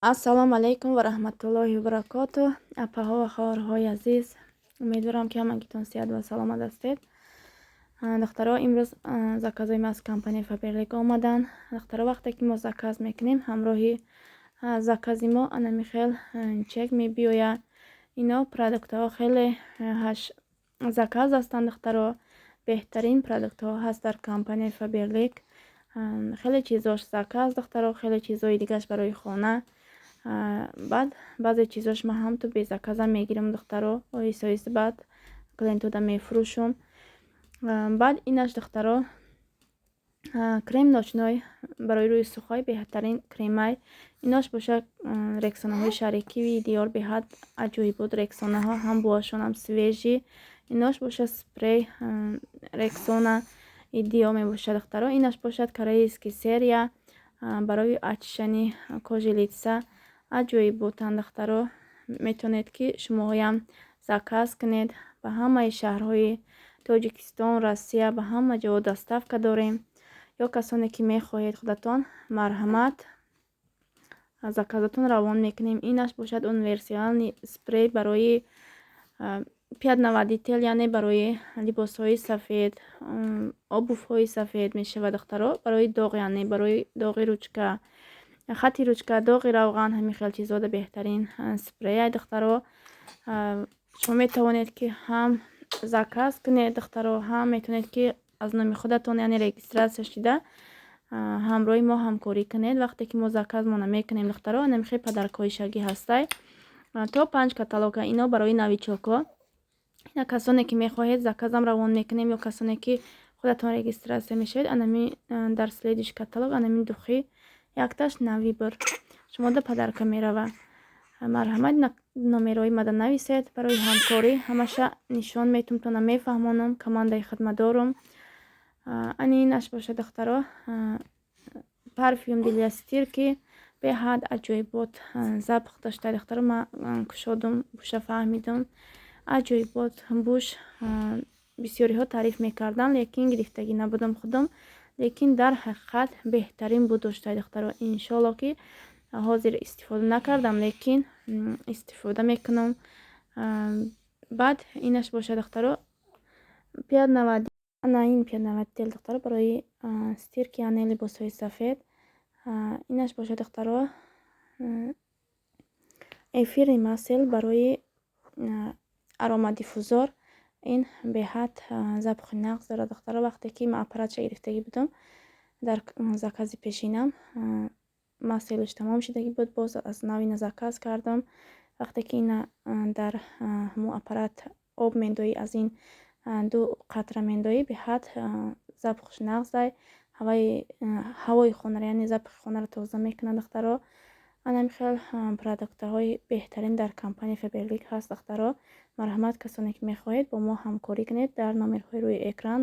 Ассалому алайкум ва раҳматуллоҳи ва баракоту. Апаҳо ва хоҳарҳои азиз, умедворам, ки ҳамагитон сиҳат ва саломат ҳастед. Духтаро, имрӯз заказҳои ма аз компанияи Фаберлик омаданд. Духтаро, вақте ки мо заказ мекунем, ҳамроҳи закази мо анами хел чек мебиёяд. Ино продуктҳо хеле заказ ҳастанд, духтаро, беҳтарин продуктҳо ҳаст дар компанияи Фаберлик. Хеле чизош заказ, духтаро, хеле чизҳои дигараш барои хона. Баъд баъзе чизош ман ҳам ту без заказам мегирам, духтаро, оҳиста оҳиста баъд клиентода мефурӯшум. Баъд инаш, духтаро, крем ночной барои рӯи сухой, беҳтарин кремай. Инош бошад рексонаҳои шарикии Диор, беҳад аҷоиб буд рексонаҳо, ҳам буашонам свежий. Инош бошад спрей Рексона Диор мебошад, духтаро. Инаш бошад корейский серия барои очищение кожи лица, аҷоиб буданд, духтаро. Метавонед, ки шумоҳоям заказ кунед. Ба ҳамаи шаҳрҳои Тоҷикистон, Россия, ба ҳама ҷо доставка дорем. Ё касоне ки мехоҳед худатон, марҳамат, заказатон равон мекунем. Инаш бошад универсальный спрей барои пятновыводитель, яъне барои либосҳои сафед, обувҳои сафед мешавад, духтаро, барои доғ, яъне барои доғи ручка, хати ручка, доғи равған, ҳамин хел чизода беҳтарин спрей, духтаро. Шумо метавонед, ки ҳам заказ кунед, духтаро, ҳам метавонед, ки аз номи худатон, яъне регистрация шида, ҳамроҳи мо ҳамкорӣ кунед. Вақте ки мо заказмона мекунем, духтаро, анами хел подаркҳои шагӣ ҳастай, то панҷ каталога. Ино барои новичокҳо. Ина касоне ки мехоҳед, заказам равон мекунем, ё касоне ки худатон регистрация мешавед, анами дар следующий каталог анами духи якташ на выбор шумода подарка меравад. Марҳамат, номерои мада нависед барои ҳамкорӣ. Ҳамаша нишон метумтона, мефаҳмонам, командаи хидматдорум. Ани инаш бошад, духтаро, парфюм для стирки, беҳад аҷоибот запах дошта, духтаро. Ман кушодум, буша фаҳмидум, аҷоибот буш. Бисёриҳо таъриф мекарданд, лекин гирифтагӣ набудам худам, лекин дар ҳақиқат беҳтарин буд дошта, духтаро. Иншоалло, ки ҳозир истифода накардам, лекин истифода мекунам. Баъд инаш бошад, духтаро, ана ин пятновыводитель, духтаро, барои стирки, яъне либосҳои сафед. Инаш бошад, духтаро, эфирный масло барои аромадиффузор. Ин беҳад запахи нағз дорад, духтаро. Вақте ки ман аппаратша гирифтагӣ будам, дар закази пешинам маслош тамом шудагӣ буд, боз аз нав ина заказ кардам. Вақте ки ина дар ҳамун аппарат об мендоӣ, аз ин ду қатра мендоӣ, беҳад запахш нағзай, ҳавои хонаро, яъне запахи хонаро тоза мекунад, духтаро. Анами хел продуктҳои беҳтарин дар компанияи Фаберлик ҳаст, духтаро. Марҳамат, касоне ки мехоҳед, бо мо ҳамкорӣ кунед, дар номерҳои рӯи экран.